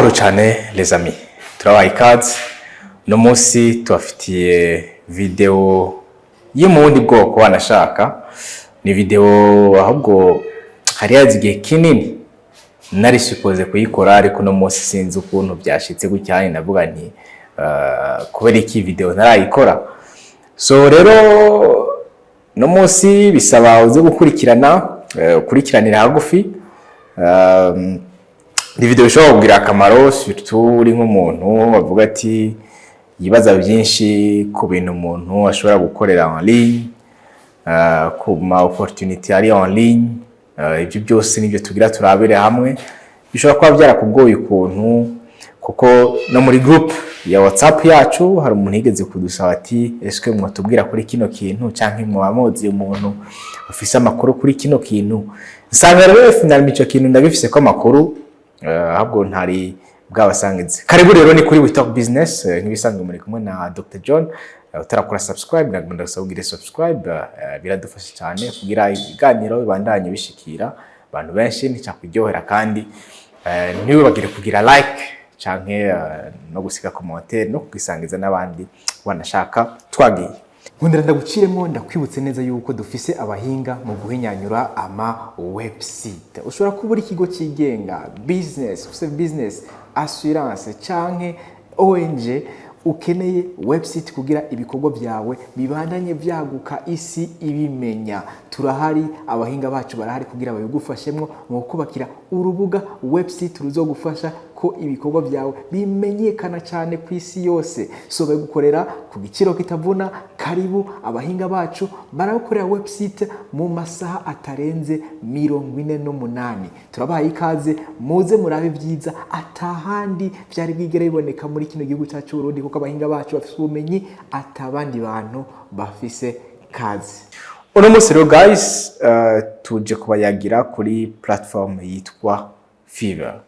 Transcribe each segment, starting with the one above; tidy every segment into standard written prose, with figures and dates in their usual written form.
Amahoro cyane, les amis, turabaha ikaze. Uno munsi tubafitiye video yo mu bundi bwoko. Wanashaka ni video, ahubwo hari hazi igihe kinini nari supposé kuyikora, ariko uno munsi sinzi ukuntu byashitse gutya, ndavuga nti kubera iki video ntarayikora? So rero uno munsi bisaba uze gukurikirana, ukurikiranira hagufi. Ni video ishobora kugira akamaro, surtout uri nk'umuntu bavuga ati yibaza byinshi ku bintu umuntu ashobora gukorera en ligne, ku ma opportunity ari en ligne. Ibyo byose nibyo tugira turabire hamwe. Bishobora kuba byarakugoye ukuntu, kuko no muri group ya WhatsApp yacu hari umuntu yigeze kudusaba ati: "Eske mwatubwira kuri kino kintu, canke mwaba muzi umuntu afise amakuru kuri kino kintu?" Nsanga rero finalement ico kintu ndabifise ko amakuru, ahubwo ntari bwabasangize. Karibu rero, ni kuri We Talk Business. Nk'ibisanzwe muri kumwe na Dr John. Utarakora subscribe, nagomba ndagusaba ugire subscribe. Biradufasha cyane kugira ibiganiro bibandanye bishikira abantu benshi, nticyakuryohera. Kandi ntiwibagire kugira like canke no gusiga commentaire no kugisangiza n'abandi wanashaka. Twagiye. Nkundira ndaguciremo, ndakwibutse neza yuko dufise abahinga mu guhinyanyura ama website. Ushobora kuba uri ikigo cyigenga, business, ufise business, assurance canke ONG, ukeneye website kugira ibikorwa byawe bibandanye byaguka, isi ibimenya. Turahari, abahinga bacu barahari kugira babigufashemwo mu kubakira urubuga website ruzogufasha ko ibikorwa byawe bimenyekana cyane ku isi yose. So babigukorera ku giciro kitavuna. Karibu, abahinga bacu baragukorera website mu masaha atarenze 48. Turabahaye ikaze, muze murabe ibyiza atahandi byari bwigere biboneka muri kino gihugu cyacu Burundi, kuko abahinga bacu bafise ubumenyi atabandi bantu bafise. Kazi. Uno munsi rero, guys, tuje kubayagira kuri platform yitwa Fiverr.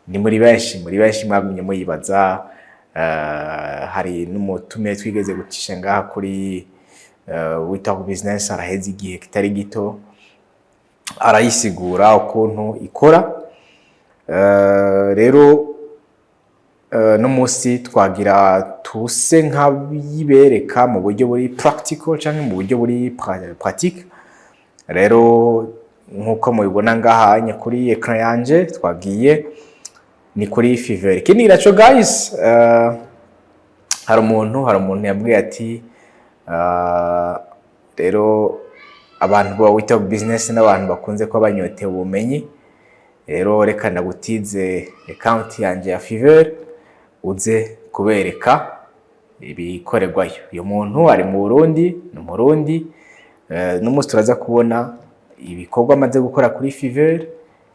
Ni muri benshi mwagumye muyibaza. Hari n'umutumire twigeze gucisha ngaha kuri We Talk Business, araheze igihe kitari gito, arayisigura ukuntu ikora. Rero no munsi twagira tuse nk'abibereka mu buryo buri practical canke mu buryo buri pratique. Rero nk'uko mubibona ngaha kuri écran yanje, twagiye ni kuri Fiverr. Ikindi naco, guys, hari umuntu yambwiye ati rero abantu ba We Talk Business n'abantu bakunze kuba banyotewe ubumenyi, rero reka ndagutize account yanje ya Fiverr uze kubereka ibikorerwayo. Uyu muntu ari mu Burundi, ni Umurundi. N'umunsi turaza kubona ibikorwa amaze gukora kuri Fiverr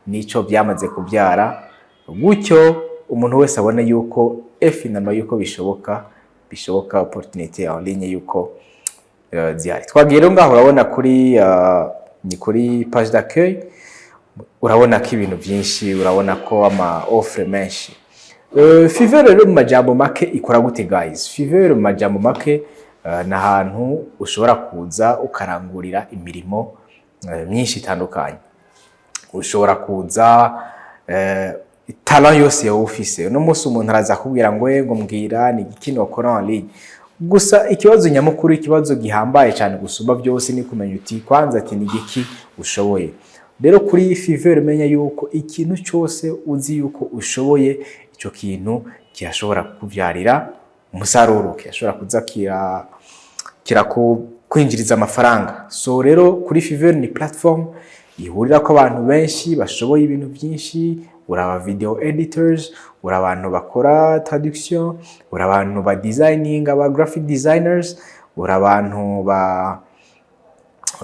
n'ico byamaze kubyara, gutyo umuntu wese abone yuko finalement yuko bishoboka, opportunité en ligne yuko zihari. Twagiye rero ngaho, urabona kuri ni kuri page d'accueil, urabona ko ibintu byinshi, urabona ko ama offre menshi. Fiverr rero mu majambo make ikora gute, guys? Fiverr mu majambo make ni ahantu ushobora kuza ukarangurira imirimo myinshi itandukanye. Ushobora kuza talent yose yoba ufise. Uno munsi umuntu araza akubwira ngo ngo mbwira ni igiki nokora en ligne. Gusa ikibazo nyamukuru, ikibazo gihambaye cyane gusumba byose, ni kumenya uti kwanza ati ni igiki ushoboye. Rero kuri Fiverr menya yuko ikintu cyose uzi yuko ushoboye, ico kintu kirashobora kukuvyarira umusaruro, kirashobora kuza kirakwinjiriza amafaranga. So rero kuri Fiverr ni platform ihurirako abantu benshi bashoboye ibintu byinshi. Uraba video editors, uri abantu bakora traduction, uri abantu ba designing, aba graphic designers, uri abantu ba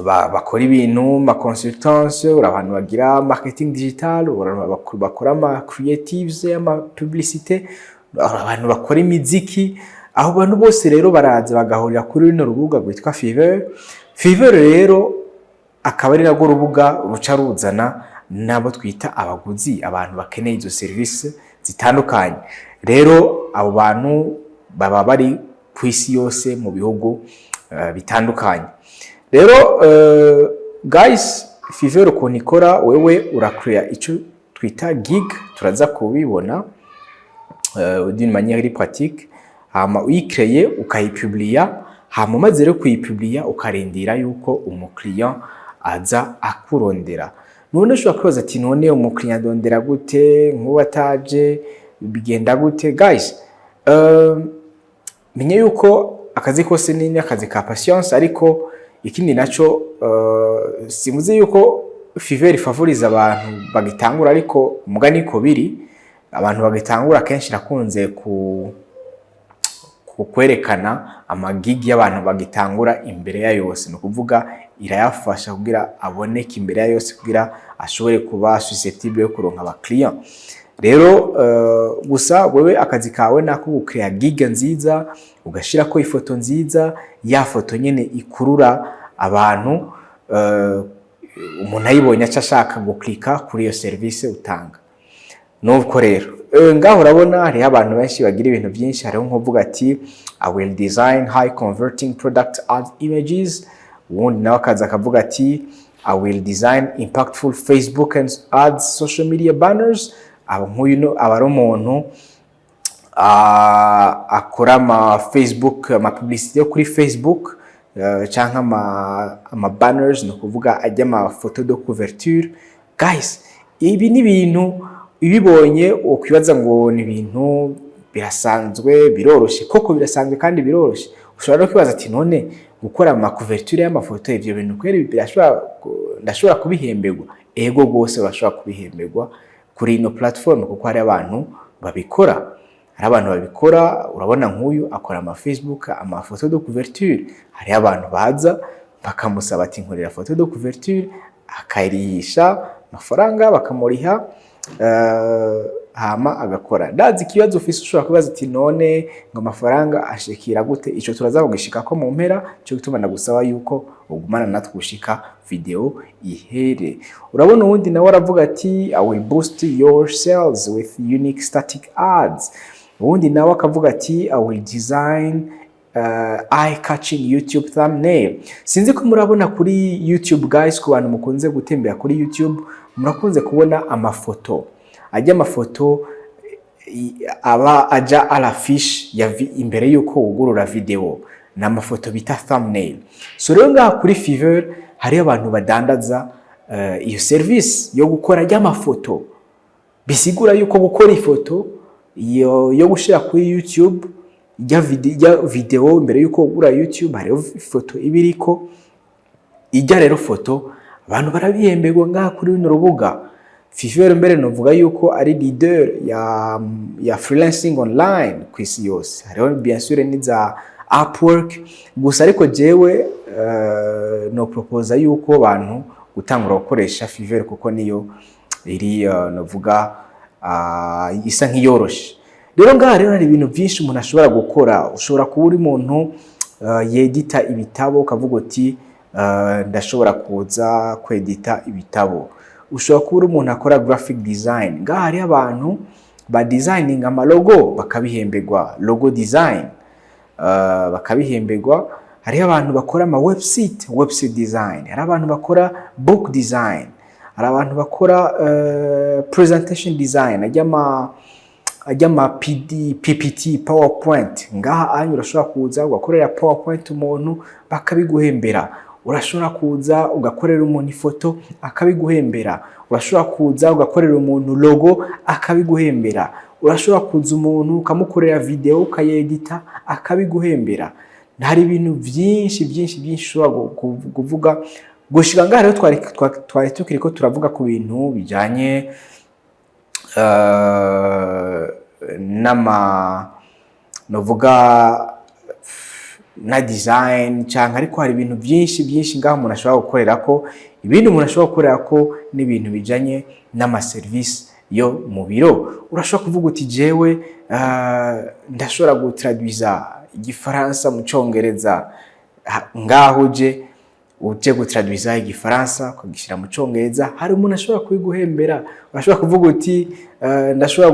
bakora ibintu ma consultance, uri abantu bagira marketing digital, uri abantu bakora ama creatives, ama publicité, uri abantu bakora imiziki. Aho bantu bose rero baraza bagahurira kuri runo rubuga rwitwa Fiverr. Fiverr rero akaba ari narwo rubuga ruca ruzana n'abo twita abaguzi, abantu bakeneye izo serivisi zitandukanye. Rero abo bantu baba bari ku isi yose mu bihugu bitandukanye. Rero guys, Fiverr ukuntu ikora, wewe urakrea icyo twita gig, turaza kubibona. d'une manière iri pratique. Hama uyikreye, ukayipubliya. Hama umaze rero kuyipubliya, ukarindira yuko umukiriya aza akurondera. None ushobora kwibaza ati: "None umukiriya andondera gute nk'ubu ataje? Bigenda gute?" Guys, menye yuko akazi kose ni akazi ka patience. Ariko ikindi naco, simuzi yuko Fiverr favoriza abantu bagitangura, ariko umugani ko biri, abantu bagitangura kenshi irakunze ku kwerekana amagigi y'abantu bagitangura imbere ya yose. Ni ukuvuga irayafasha kugira aboneke imbere ya yose, kugira ashobore kuba susceptible yo kuronka abakiriya. Rero gusa wewe akazi kawe nako gukrea gig nziza, ugashirako ifoto nziza, ya foto nyene ikurura abantu, umuntu ayibonye aca ashaka guklika kuri iyo service utanga. Nuko rero ngaho urabona hariho abantu benshi bagira ibintu byinshi. Hariho nkuvuga ati: "I will design high converting product ad images." Uwundi nawe akaza akavuga ati: "I will design impactful Facebook and ads, social media banners." Abo nk'uyu aba ari umuntu akora ama Facebook, ama publicité yo kuri Facebook, canke ama banners, ni ukuvuga ajya ama photo de couverture. Guys, ibi ni ibintu ubibonye ukwibaza ngo ni ibintu birasanzwe, biroroshe. Koko birasanzwe kandi biroroshe. Ushobora no kwibaza ati: "None gukora ama couverture y'amafoto, ivyo bintu kweri birashobora, ndashobora kubihemberwa?" Ego gose, urashobora kubihemberwa kuri ino platform, kuko hari abantu babikora, hari abantu babikora. Urabona nk'uyu akora ama Facebook, ama photo de couverture. Hariho abantu baza bakamusaba ati: "Nkorera photo de couverture." Akayirihisha amafaranga, bakamuriha, hama agakora. Ndazi ikibazo ufise, ushobora kubaza ati: "None ngo amafaranga ashikira gute?" Ico turaza kugishikako mu mpera. Cyo gituma ndagusaba yuko ugumana natwe gushika video ihere. Urabona uwundi nawe aravuga ati: "I will boost your sales with unique static ads." Uwundi nawe akavuga ati: "I will design eye catching YouTube thumbnail." Sinzi ko murabona kuri YouTube, guys. Ku bantu mukunze gutembera kuri YouTube, murakunze kubona amafoto ajya, amafoto aba aja à l'affiche ya imbere yuko wugurura video, ni amafoto bita thumbnail. So rero ngaha kuri Fiverr hariyo abantu badandaza iyo service yo gukora ry'amafoto. Bisigura yuko gukora ifoto iyo yo gushira kuri YouTube, ijya video mbere yuko ugura YouTube, hariho ifoto iba iriko ijya. Rero foto abantu barabihemberwa ngaha kuri runo rubuga Fiverr. Mbere novuga yuko ari leader ya freelancing online ku isi yose. Hariho bien sûr n'iza Upwork gusa, ariko jewe no proposa yuko abantu gutangura gukoresha Fiverr, kuko niyo iri novuga isa nk'iyoroshe. Rero ngaha rero hari ibintu byinshi umuntu ashobora gukora. Ushobora kuba uri umuntu yedita ibitabo, ukavuga uti: "Ndashobora kuza kwedita ibitabo." Ushobora kuba uri umuntu akora graphic design. Ngaha hariho abantu ba designing amalogo bakabihemberwa, logo design, bakabihemberwa. Hariho abantu bakora ama website, website design. Hari abantu bakora book design. Hari abantu bakora presentation design, ajya ama PD, PPT, PowerPoint. Ngaha anyu urashobora kuza ugakorera PowerPoint umuntu bakabiguhembera. Urashobora kuza ugakorera umuntu ifoto akabiguhembera. Urashobora kuza ugakorera umuntu logo akabiguhembera. Urashobora kuza umuntu ukamukorera video, ukayedita, akabiguhembera. Hari ibintu byinshi byinshi byinshi ushobora kuvuga. Gushika ngaha rero twari tukiriko turavuga ku bintu bijanye n'ama novuga na design cyangwa, ariko hari ibintu byinshi byinshi ngaho umuntu ashobora gukorera ko. Ibindi umuntu ashobora gukorera ko n'ibintu bijanye n'amaserivisi yo mu biro. Urashobora kuvuga uti: "Jewe ndashobora gutraduiza igifaransa mu Congereza." Ngaho uje gutraduiza igifaransa ukagishyira mu Congereza, hari umuntu ashobora kubiguhembera. Urashobora kuvuga uti: "Ndashobora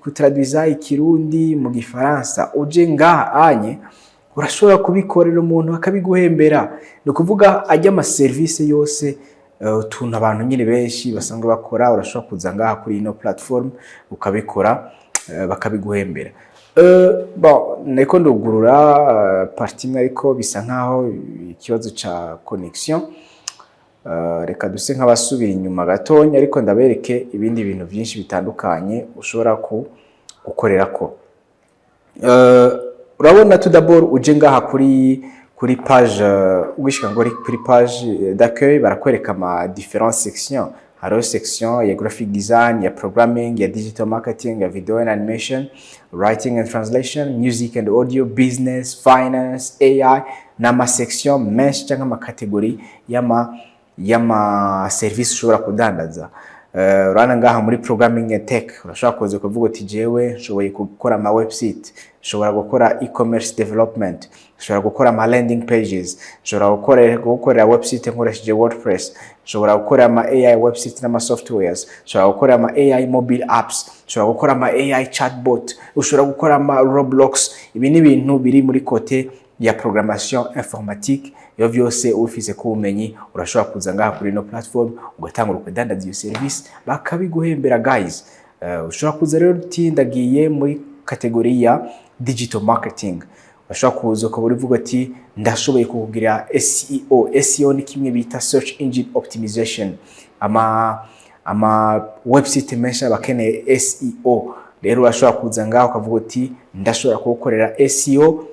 gutraduiza ikirundi mu gifaransa." Uje ngaha anye urashobora kubikorera umuntu akabiguhembera. Ni ukuvuga ajya amaserivisi yose, utuntu abantu nyine benshi basanzwe bakora, urashobora kuza ngaha kuri ino platform ukabikora. bakabiguhembera. Bon, nariko ndugurura partie imwe, ariko bisa nkaho ikibazo ca connexion. Reka duse nk'abasubira inyuma gatonya, ariko ndabereke ibindi bintu byinshi bitandukanye ushobora gukorerako. Urabona, tout d'abord uje ngaha kuri page, ugishika ngo kuri page d'accueil, barakwereka ama différentes sections. Hariho section ya graphic design, ya programming, ya digital marketing, ya video and animation, writing and translation, music and audio, business, finance, AI, n'ama section menshi cyangwa ama catégorie y'ama service ushobora kudandaza. Urabona ngaha muri programming and tech, urashobora kuza kuvuga uti: "Jewe nshoboye gukora ama website, nshobora gukora e-commerce development, nshobora gukora ama landing pages, nshobora gukorera website nkoresheje WordPress, nshobora gukora ama AI website n'ama softwares, nshobora gukora ama AI mobile apps, nshobora gukora ama AI chatbot", ushobora gukora ama Roblox. Ibi ni ibintu biri muri côté ya programmation informatique. Iyo vyose ufise ko ubumenyi, urashobora kuza ngaha kuri ino platform, ugatangura ukadandaza iyo service, bakabiguhembera, guys. Ushobora kuza rero uti: "Ndagiye muri catégorie ya digital marketing." Urashobora kuza ukaba urivuga ati: "Ndashoboye kukugira SEO." SEO ni kimwe bita search engine optimization. Ama website menshi aba akeneye SEO. Rero urashobora kuza ngaho ukavuga uti: "Ndashobora kugukorera SEO,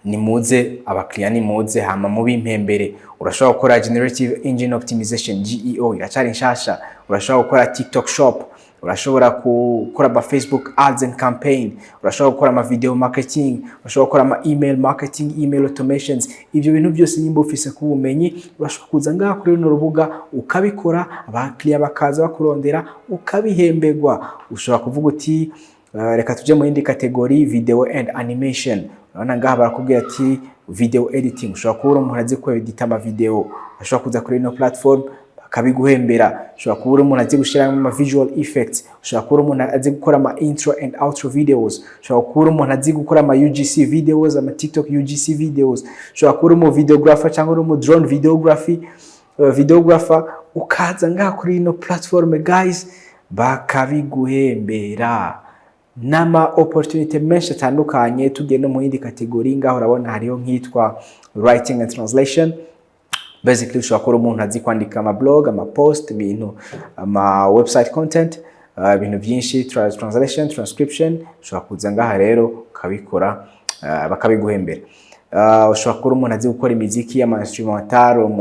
nimuze abakiriya, nimuze hama mubimpembere." Urashobora gukora generative engine optimization, GEO, iracari nshasha. Urashobora gukora TikTok Shop, urashobora gukora ama Facebook ads and campaign, urashobora gukora ama video marketing, urashobora gukora ama email marketing, email automations. Ibyo bintu byose, nimba ufise ku bumenyi, urashobora kuza ngaha kuri runo rubuga ukabikora, abakiriya bakaza bakurondera, ukabihemberwa. Ushobora kuvuga uti: "Reka tuje mu yindi catégorie, video and animation." Urabona ngaha barakubwira ati video editing. Ushobora kuba uri umuntu azi ko edita ama video, ushobora kuza kuri ino platform bakabiguhembera. Ushobora kuba uri umuntu azi gushyiramo ama visual effects, ushobora kuba uri umuntu azi gukora ama intro and outro videos, ushobora kuba uri umuntu azi gukora ama UGC videos, ama TikTok UGC videos, ushobora kuba uri umu videographer cyangwa uri umu drone videographer, ukaza ngaha kuri ino platform, guys, bakabiguhembera n'ama opportunity menshi atandukanye. Tugiye no mu yindi catégorie, ngaho urabona hariho nk'itwa writing and translation. Basically, ushobora kuba umuntu azi kwandika ama blog, ama post, ibintu ama website content, ibintu byinshi, translation, transcription. Ushobora kuza ngaha rero ukabikora, bakabiguhembera. Ushobora kuba umuntu azi gukora imiziki y'ama instrumental,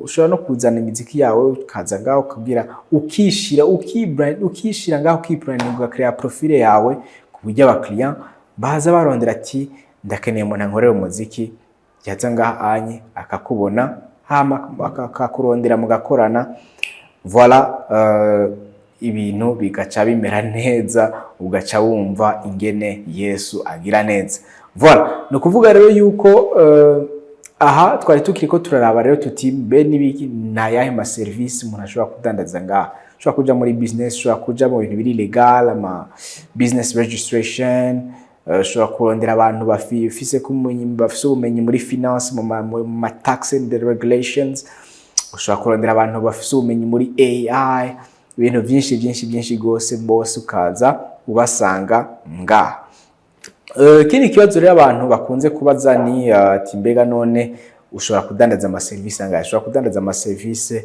ushobora no kuzana imiziki yawe, ukaza ngaho ukabwira, ukishira, ukibrand, ukishira ngaho, ukibranding, ugakrea profile yawe ku buryo abakiriya baza barondera ati: "Ndakeneye umuntu ankorera umuziki." Yaza ngaha anye akakubona, hama akakurondera, mugakorana. Voilà, ibintu bigaca bimera neza, ugaca wumva ingene Yesu agira neza. Voilà, ni ukuvuga rero yuko aha twari tukiriko turaraba rero tuti: mbe n'ibiki, ni ayahe ma service umuntu ashobora kudandaza ngaha? Ushobora kuja muri business, ushobora kuja mu bintu biri legal, ama business registration, ushobora kurondera abantu bafise bafise ubumenyi muri finance, mu ma tax and regulations, ushobora kurondera abantu bafise ubumenyi muri AI, ibintu byinshi byinshi byinshi rwose, bose ukaza ubasanga ngaha. Ikindi kibazo rero abantu bakunze kubaza ni ati: "Mbega none ushobora kudandaza amaserivisi angahe?" Ushobora kudandaza amaserivisi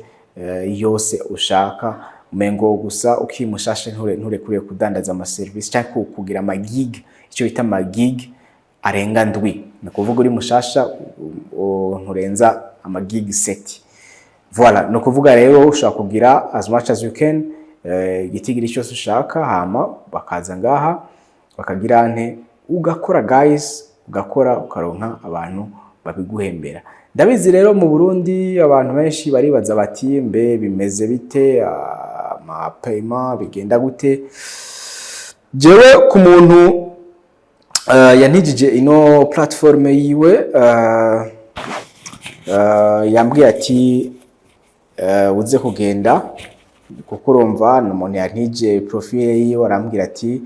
yose ushaka. Umengo gusa ukiri mushasha nturekuriwe kudandaza amaserivisi cyangwa kugira ama gig, icyo bita ama gig arenga ndwi. Ni ukuvuga uri mushasha nturenza ama gig sept. Voilà, ni ukuvuga rero ushobora kugira as much as you can, igitigiri cyose ushaka, hama bakaza ngaha bakagira nte, ugakora, guys, ugakora ukaronka abantu babiguhembera. Ndabizi rero mu Burundi abantu benshi baribaza bati: "Mbe bimeze bite, ama paiement bigenda gute?" Jewe ku muntu yantijije ino platform yiwe, yambwiye ati: "Uze kugenda", kuko urumva ni umuntu yantije profile yiwe, arambwira ati: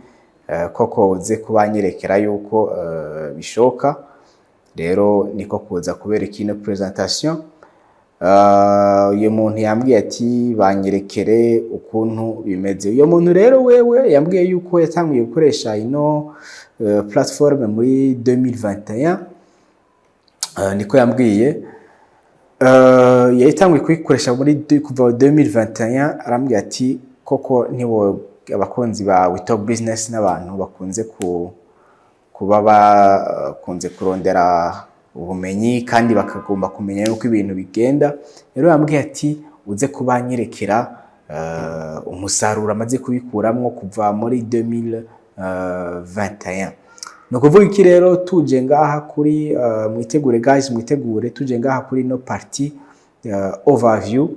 "Koko uze kubanyerekera yuko bishoboka." Rero niko kuza kubereka ino presentation. Uyu muntu yambwiye ati banyerekere ukuntu bimeze. Uyo muntu rero wewe yambwiye yuko yatanguye gukoresha ino platform muri 2021, niko yambwiye. Yatanguye kuyikoresha kuva 2021. Arambwira ati koko ntiwo abakunzi ba We Talk Business n'abantu bakunze kuba bakunze kurondera ubumenyi kandi bakagomba kumenya yuko ibintu bigenda. Rero yambwiye ati uze kubanyerekera umusaruro amaze kubikuramwo kuva muri 2021. Ni ukuvuga iki rero? Tuje ngaha kuri mwitegure guys, mwitegure. Tuje ngaha kuri no partie overview,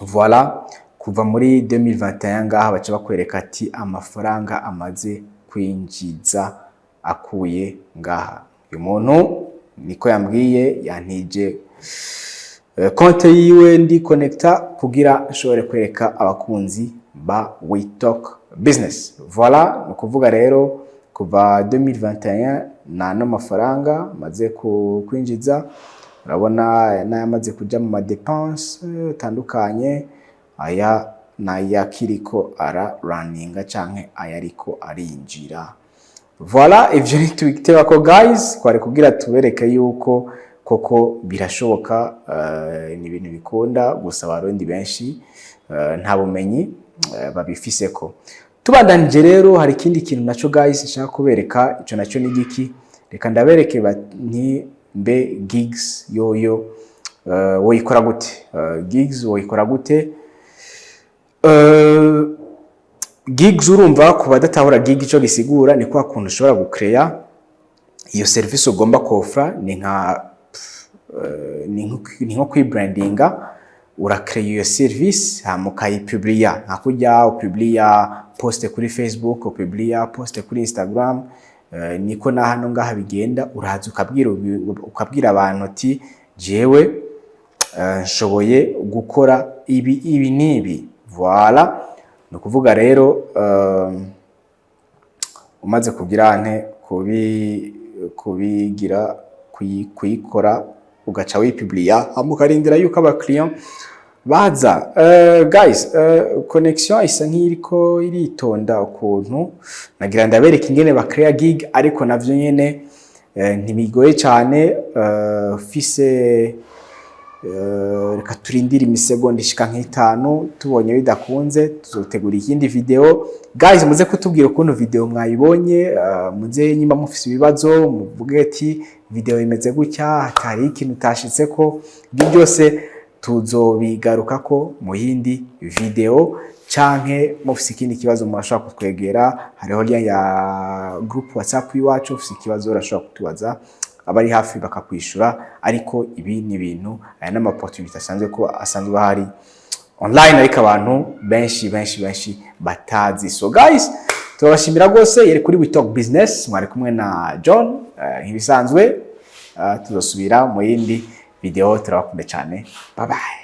voilà, kuva muri 2021 ngaha baca bakwereka ati amafaranga amaze kwinjiza akuye ngaha. Uyu muntu niko yambwiye, yantije konte yiwe ndi connecta kugira nshobore kwereka abakunzi ba We Talk Business. Voilà, ni ukuvuga rero kuva 2021 nta mafaranga maze kwinjiza. Urabona n'ayamaze kuja mu ma dépenses atandukanye, aya n'ayakiriko ara runninga canke ayariko arinjira. Voilà, ivyo ntitubitebako guys, kwari kugira tubereke yuko koko birashoboka. Ni ibintu bikunda gusa Abarundi benshi nta bumenyi babifiseko. Tubandanije rero, hari ikindi kintu naco guys nshaka kubereka. Ico naco ni giki? Reka ndabereke nti mbe gigs yoyo woyikora gute? Gigs woyikora gute? Gigs, urumva ku badatahura gig ico gisigura, ni kwa kuntu ushobora gucrea iyo service ugomba kofra. Ni nko kwibrandinga. Uracrea iyo service hama ukayipubliya nka kurya upubliya post kuri Facebook, upubliya post kuri Instagram. Niko na hano ngaha bigenda. Uraza ukabwira abantu ati jewe nshoboye gukora ibi, ibi n'ibi. Voilà, ni ukuvuga rero umaze kugira nte kubigira kuyikora, ugaca wipubliya hama ukarindira yuko abakiriya baza. Guys, connection isa nk'iriko iritonda ukuntu. Nagira ndabereka ingene bakrea gig, ariko navyo nyene ntibigoye cyane. Ufise reka turindire imisegonda ishika nk'itanu. Tubonye bidakunze tuzotegura ikindi video. Guys, muze kutubwira ukuntu video mwayibonye. Muze nyimba mufise ibibazo muvuge ati video imeze gutya, hatari ikintu utashitseko. Ibyo byose tuzobigarukako mu yindi video, canke mufise ikindi kibazo murashobora kutwegera. Hariho lien ya group WhatsApp iwacu. Ufise ikibazo urashobora kutubaza, abari hafi bakakwishura. Ariko ibi ni ibintu, aya ni ama opportunity asanzwe ko asanzwe ahari online, ariko abantu benshi benshi benshi batazi. So guys, turabashimira rwose. Yari kuri We Talk Business, mwari kumwe na John nk'ibisanzwe. Tuzosubira mu yindi video. Turabakunda cyane, bye bye.